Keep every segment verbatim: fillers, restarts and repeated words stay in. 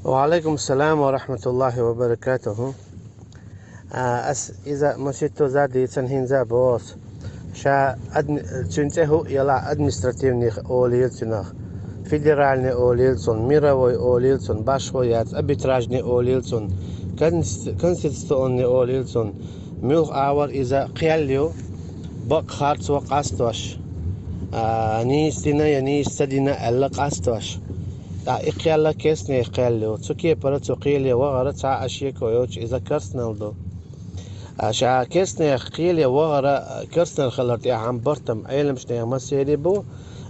Ва алейкум салам ва рахматуллахи ва баракатуху. А, ас иза маситто за дийцан хинза бос. Ша адми-, цуьнца хӀу яла административных олил цунах. Федеральный олил цун, мировой олил цун, башхо яц, арбитражный олил цун, конс-, конституционный олил цун. Муьлх авар иза кхел ю, бакъ харц ва къастош. А, нийс дина я нийс ца дина аьлла къастош. ТӀаккха и кхелла кестнех кхел ю. Цу кепара цу кхеле вагӀара цхьа а шеко йоцуш иза керстанал ду. А ша кестнех кхеле вагӀара керстанал хилар тӀехь хьан бартам Ӏеламчнех массери бу,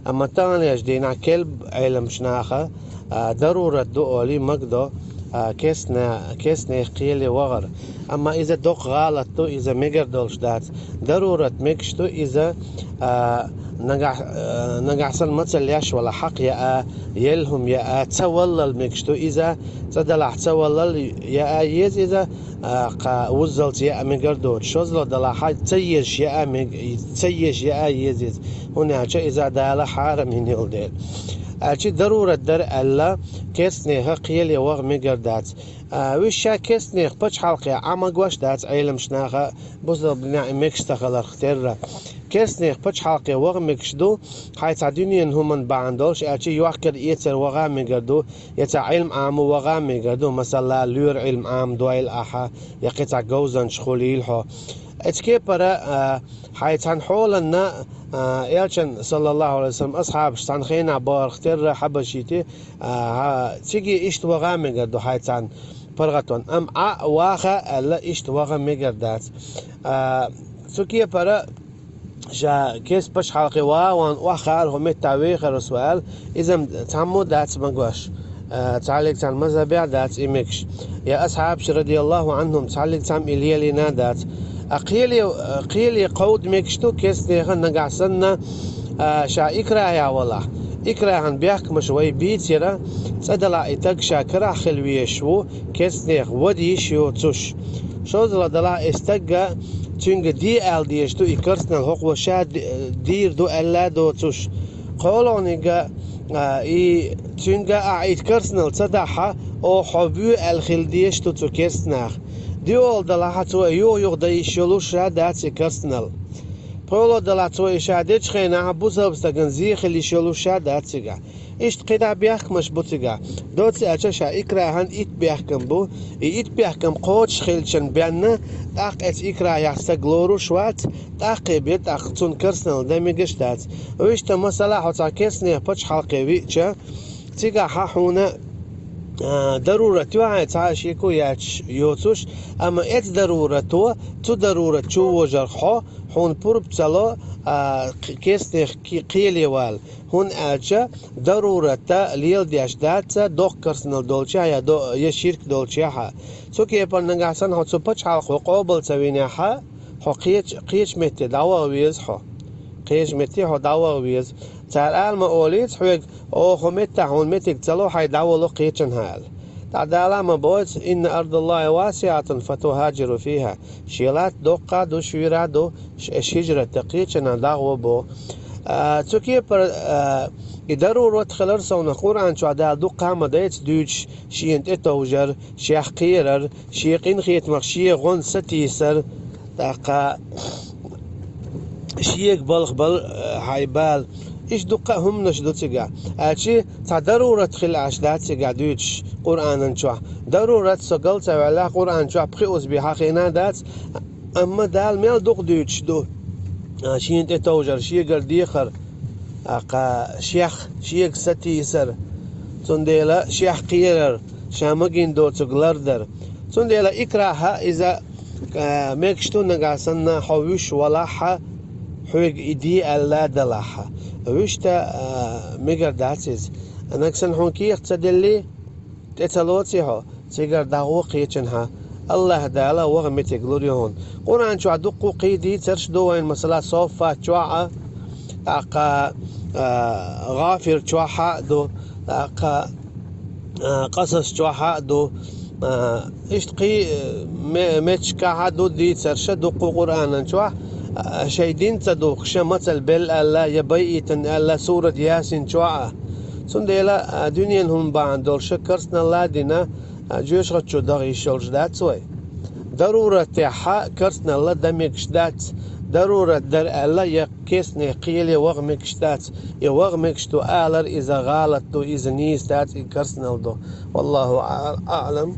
амма таханлерчу дийнахь керла Ӏеламчу наха, а, дарурат ду олий магадо, а, кестне-, кестнех кхеле вагӀар. Амма иза доккха гӀалат ду, иза мегар долуш дац. Дарурат мегаш ду иза, а, нагахь, а, нагахь санна мацалла еш вала хьакъ яа, елла хӀума яа, ца валлал мегаш ду иза, цӀа далахь ца валлал яа еза иза, а, кха вуззалц яа мегар доцу, шозлагӀа далахь ца езаш яа мег-, ца езаш яа еза иза, хӀунда аьлча иза Дала хьарам йина йолу дела. Аьлча дарурат дара аьлла, кестнеха кхеле ваха мегар дац. А, уьш ша кестнех пачхьалкхе Ӏа магош дац Ӏеламчу наха, бусалба динехь и мегаш ца хиларх терра. Кестнех пачхьалкхе ваха мегаш ду, хьайн цхьа дуьненан хӀуманна бахьана долуш, аьлча йохкар-эцар ваха мегар ду, я цхьа Ӏилма Ӏамо ваха мегар ду, масала, лоьра Ӏилма Ӏама дойла ахьа, я кхин цхьа говзанча хуьлийла хьо. Эцу кепара, а, хьайн цхьана хьоланна, а, Элчан, саллаллаху алейхи ва саллям, асхьабаш цхьана хенахь бахарх терра хьабашийти, а, циге иштта ваха мегар ду хьайн цхьана паргӀатонна. Амма Ӏа ваха аьлла, иштта ваха мегар дац. А, цу кепара ша кест пачхьалкхе ван охьахаар хӀу меттахь вехарас ваьлла, иза-м цхьаммо дац магош, а, цхьаллиг цхьана мазхьабехь дац и мегаш. Я асхьабаш, радияллаху анхум, цхьаллиг цхьамма и лелийна дац. А кхеле, а, кхеле кховда мегаш ду кестнеха нагахь санна, а, ша икрахьехь валахь. Икрахьан бехкамаш вай бийцира, цӀа далахь и таг ша карахь хила везаш ву, кестнех вада йиш йоцуш. ШозлагӀа далахь и стагга, цуьнга де аьлла дезаш ду и керстанал, хӀокхо ша ди-, дийр ду аьлла а доцуш. КхоалгӀаниг а, и цуьнга ахьа и керстанал ца дахьа, оха хьо вуьй аьлла хила дезаш ду цу кестнах. ДиъолгӀа далахь цо и юха-юха дан йиш йолуш а дац и керстанал. ПхоьалгӀа далахь цо и ша дечу хенахь бусалба стагана зе хила йиш йолуш а дац цигахь. Иштта кхидӀа бехкамаш бу цигахь. Доцца аьлча ша икрахьан итт бехкам бу. И итт бехкам кхочуш хилчан бенна, тӀаккха эцу икрахьех стаг лоруш вац, тӀаккха бен тӀаккха цунна керстанал дан мегаш дац. Вуьшта масала хьо цхьа кестнех пачхьалкхе виъча, цигахь хьуна, а, дарурат ю хьайн цхьа а шеко яьчаш йоцуш, амма эцу дарурато, цу дарурат чу вожарх хьо, хьуна пурба ца ло, а, кх-, кестнех ки-, кхеле вала. ХӀунда аьлча даруратта леладеш дац доккха керстанал долчехь я до-, я ширк долчехь а. Цу кепара нагахь санна хьо цу пачхьалкхо къобал ца винехь а, хьо кхеча, кхечу метте дӀаваха веза хьо. Кхечу метте хьо дӀаваха веза. Цара ала ма олийца хьоьга, оха хӀу меттахь хьуна метиг ца ло, хьайн дӀавало кхечанхьа аьлла. ТӀаккха Дала ма боху: «Инна ардаллахи васиатун фатухаджиру фиха». Шен латта доккха а ду, шуьйра а ду, ш-, аш хижрат дан кхечанхьа дӀагӀо боху. А, цу кепара, а, и дарурат хилар совнах Къуръан чохь Дала дуккха а ма дайца дуьйцуш, шена тӀетовжар, шех кхерар, шен къинхетамах шен гӀон сатийсар, тӀаккха шега балха бал, а, хьайн бала. Иштта дуккха а хӀуманаш ду цигахь. Аьлчи цхьа дарурат хила Ӏаш дац цигахь дуьйцуш Къуръанан чохь. Дарурат со гал ца ваьллехь Къуръан чохь пхи узби хьахийна дац, амма Дала мел дукха дуьйцуш ду. А, шена тӀетовжар, шегара дехар, а, кха, шех, шега сатийсар, цундела шех кхерар, ша магийна доцург лардар. Цундела икрахьа иза, а, мегаш ду нагахь санна хьо вуьш валахьа, хьоьга и де аьлла далахьа. Вуьшта, а, мегар дац иза. Нагахь санна хьуна кехат ца делли, тӀе ца лоций хьо, цигара дӀагӀо кхечанхьа. АллахӀ Дала ваха метиг лур ю хьуна. Къуръан чохь дуккха а кхин дийцарш ду вайн, масала, Соффат чохь а, тӀаккха, а, ГӀафир чохь а ду, тӀаккха, а, Къасас чохь а ду, а, иштта кхин, ме-, меттигашкахь а ду дийцарш дуккха а Къуръанан чохь, а, шайн дин ца духкуш, мацалла белла аьлла, я байитан аьлла, сурат Ясин чохь а. Цундела, а, дуьненан хӀума бахьана долуш карсналла а дина, а, жоьжахати чу даха йиш йолуш дац вай. Дарурат тӀехь карсналла дан мегаш дац. Дарурат дара аьлла, я кестнех кхеле ваха мегаш дац. И ваха мегаш ду алар, иза гӀалат ду, иза нийса дац, и карсналла ду. Валлаху аъ-, аълам.